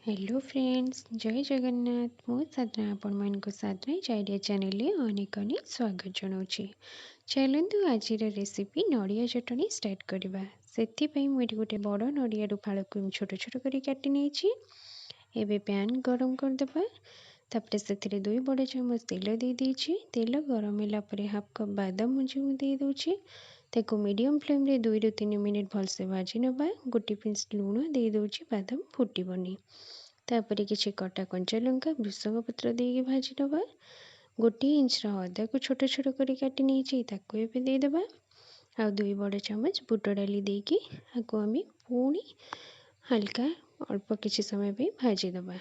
Hello friends, ଜୟ ଜଗନ୍ନାଥ। ମୁଁ ସାଧନା, ଆପଣମାନଙ୍କୁ ସାଧନା idea ଚ୍ୟାନେଲରେ ଅନେକ ଅନେକ ସ୍ୱାଗତ ଜଣାଉଛି। ଚାଲନ୍ତୁ, ଆଜିର ରେସିପି ନଡ଼ିଆ ଚଟଣି ଷ୍ଟାର୍ଟ କରିବା। ସେଥିପାଇଁ ମୁଁ ଏଠି ଗୋଟେ ବଡ଼ ନଡ଼ିଆରୁ ଫାଳକୁ ଛୋଟ ଛୋଟ କରି କାଟି ନେଇଛି। ଏବେ ପ୍ୟାନ୍ ଗରମ କରିଦେବା। ତାପରେ ସେଥିରେ 2 ବଡ଼ ଚାମଚ ତେଲ ଦେଇଦେଇଛି। ତେଲ ଗରମ ହେଲା ପରେ ହାଫ୍ କପ୍ ବାଦାମ ମଞ୍ଜି ମୁଁ ଦେଇଦେଉଛି। ତାକୁ ମିଡ଼ିୟମ୍ ଫ୍ଲେମ୍ରେ 2ରୁ 3 ମିନିଟ୍ ଭଲସେ ଭାଜି ନେବା। ଗୋଟେ ପିଞ୍ଚ ଲୁଣ ଦେଇଦେଉଛି, ବାଦାମ ଫୁଟିବନି। ତାପରେ କିଛି କଟା କଞ୍ଚା ଲଙ୍କା, ଭୃଷଙ୍ଗ ପତ୍ର ଦେଇକି ଭାଜି ନେବା। 1 ଇଞ୍ଚର ଅଦାକୁ ଛୋଟ ଛୋଟ କରି କାଟି ନେଇଛି, ତାକୁ ଏବେ ଦେଇଦେବା। ଆଉ 2 ବଡ଼ ଚାମଚ ବୁଟ ଡାଲି ଦେଇକି ଆକୁ ଆମେ ପୁଣି ହାଲକା ଅଳ୍ପ କିଛି ସମୟ ପାଇଁ ଭାଜିଦେବା।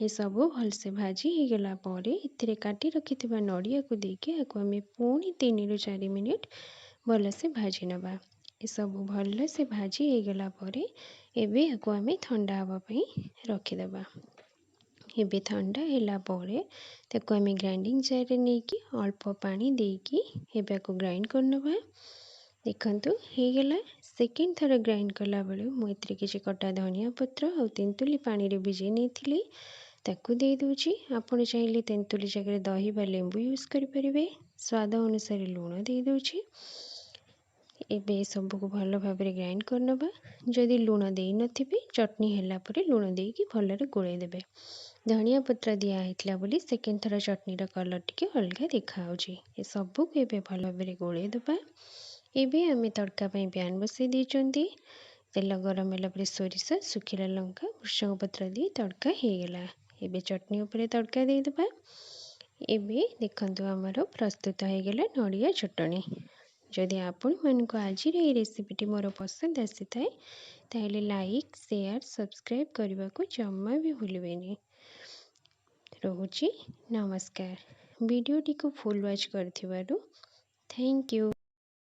ଏସବୁ ଭଲସେ ଭାଜି ହେଇଗଲା ପରେ ଏଥିରେ କାଟି ରଖିଥିବା ନଡ଼ିଆକୁ ଦେଇକି ଆକୁ ଆମେ ପୁଣି 3ରୁ 4 ମିନିଟ୍ ଭଲସେ ଭାଜି ନେବା। ଏସବୁ ଭଲସେ ଭାଜି ହେଇଗଲା ପରେ ଏବେ ଏହାକୁ ଆମେ ଥଣ୍ଡା ହେବା ପାଇଁ ରଖିଦେବା। ଏବେ ଥଣ୍ଡା ହେଲା ପରେ ତାକୁ ଆମେ ଗ୍ରାଇଣ୍ଡିଙ୍ଗ ଜାର୍ରେ ନେଇକି ଅଳ୍ପ ପାଣି ଦେଇକି ଏବେ ଆକୁ ଗ୍ରାଇଣ୍ଡ କରିନେବା। ଦେଖନ୍ତୁ, ହେଇଗଲା। ସେକେଣ୍ଡ ଥର ଗ୍ରାଇଣ୍ଡ କଲାବେଳେ ମୁଁ ଏଥିରେ କିଛି କଟା ଧନିଆ ପତ୍ର ଆଉ ତେନ୍ତୁଲି ପାଣିରେ ଭିଜେଇ ନେଇଥିଲି, ତାକୁ ଦେଇଦେଉଛି। ଆପଣ ଚାହିଁଲେ ତେନ୍ତୁଲି ଜାଗାରେ ଦହି ବା ଲେମ୍ବୁ ୟୁଜ୍ କରିପାରିବେ। ସ୍ୱାଦ ଅନୁସାରେ ଲୁଣ ଦେଇଦେଉଛି। ଏବେ ଏସବୁକୁ ଭଲ ଭାବରେ ଗ୍ରାଇଣ୍ଡ କରିନେବା। ଯଦି ଲୁଣ ଦେଇନଥିବେ, ଚଟଣି ହେଲା ପରେ ଲୁଣ ଦେଇକି ଭଲରେ ଗୋଳେଇ ଦେବେ। ଧନିଆ ପତ୍ର ଦିଆହେଇଥିଲା ବୋଲି ସେକେଣ୍ଡ ଥର ଚଟଣିର କଲର୍ ଟିକେ ଅଲଗା ଦେଖାହେଉଛି। ଏସବୁକୁ ଏବେ ଭଲ ଭାବରେ ଗୋଳେଇ ଦେବା। ଏବେ ଆମେ ତଡ଼କା ପାଇଁ ପ୍ୟାନ୍ ବସାଇ ଦେଇଛନ୍ତି। ତେଲ ଗରମ ହେଲା ପରେ ସୋରିଷ, ଶୁଖିଲା ଲଙ୍କା, ଭୃଷଙ୍ଗ ପତ୍ର ଦେଇ ତଡ଼କା ହେଇଗଲା। ଏବେ ଚଟଣି ଉପରେ ତଡ଼କା ଦେଇଦେବା। ଏବେ ଦେଖନ୍ତୁ, ଆମର ପ୍ରସ୍ତୁତ ହେଇଗଲା ନଡ଼ିଆ ଚଟଣି। ଯଦି ଆପଣମାନଙ୍କୁ ଆଜିର ଏହି ରେସିପିଟି ମୋର ପସନ୍ଦ ଆସିଥାଏ, ତାହେଲେ ଲାଇକ୍, ସେୟାର, ସବସ୍କ୍ରାଇବ୍ କରିବାକୁ ଜମା ବି ଭୁଲିବେନି। ରହୁଛି, ନମସ୍କାର। ଭିଡ଼ିଓଟିକୁ ଫୁଲ୍ ୱାଚ୍ କରିଥିବାରୁ thank you.